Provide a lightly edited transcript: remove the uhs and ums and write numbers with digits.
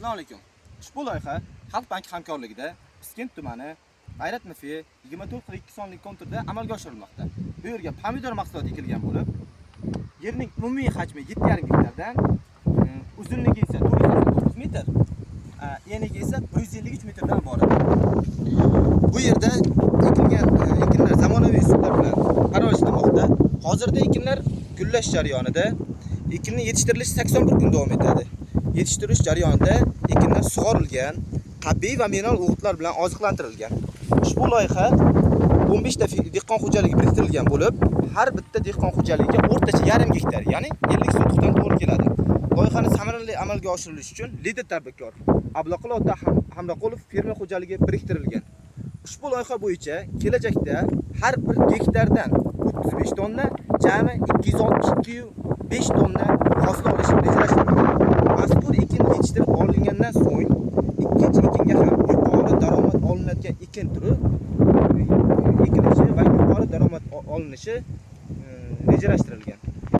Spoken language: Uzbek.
Assalomu alaykum. Ushbu loyiha Xalq banki hamkorligida Piskent tumani G'ayrat MFI 2442 sonli konturda amalga oshirilmoqda. Bu yerga pomidor mahsuloti ekilgan bo'lib, yerning umumiy hajmi 7,5 gektardan, uzunligi esa 489 metr, enligi esa 153 metrdan iborat. Bu yerda ekilgan ekinlar zamonaviy usullar bilan parvarishlanmoqda. Hozirda ekinlar gullash jarayonida. Ekinning yetishtirilishi 81 kun davom etadi. Yetishtirish jarayonida ekinlar sug'orilgan, tabiiy va mineral o'g'itlar bilan oziqlantirilgan. Ushbu loyiha 15 ta dehqon xo'jaligi biriktirilgan bo'lib, har bitta dehqon xo'jaligiga o'rtacha yarim gektar, ya'ni 50 sotixdan to'g'ri keladi. Loyihani samarali amalga oshirilishi uchun lider tadbirkor Ablaqul ota Hamroqulov fermer xo'jaligi biriktirilgan. Ushbu loyiha bo'yicha kelajakda har bir gektardan 35 tonna, jami 262,5 tonna hosil olish rejalashtirilgan. Mazkur ekin yetishtirib olingandan so'ng ikkinchi ekinga ham yuqori daromad olinadigan ekin turi ekilishi va yuqori daromad olinishi rejalashtirilgan.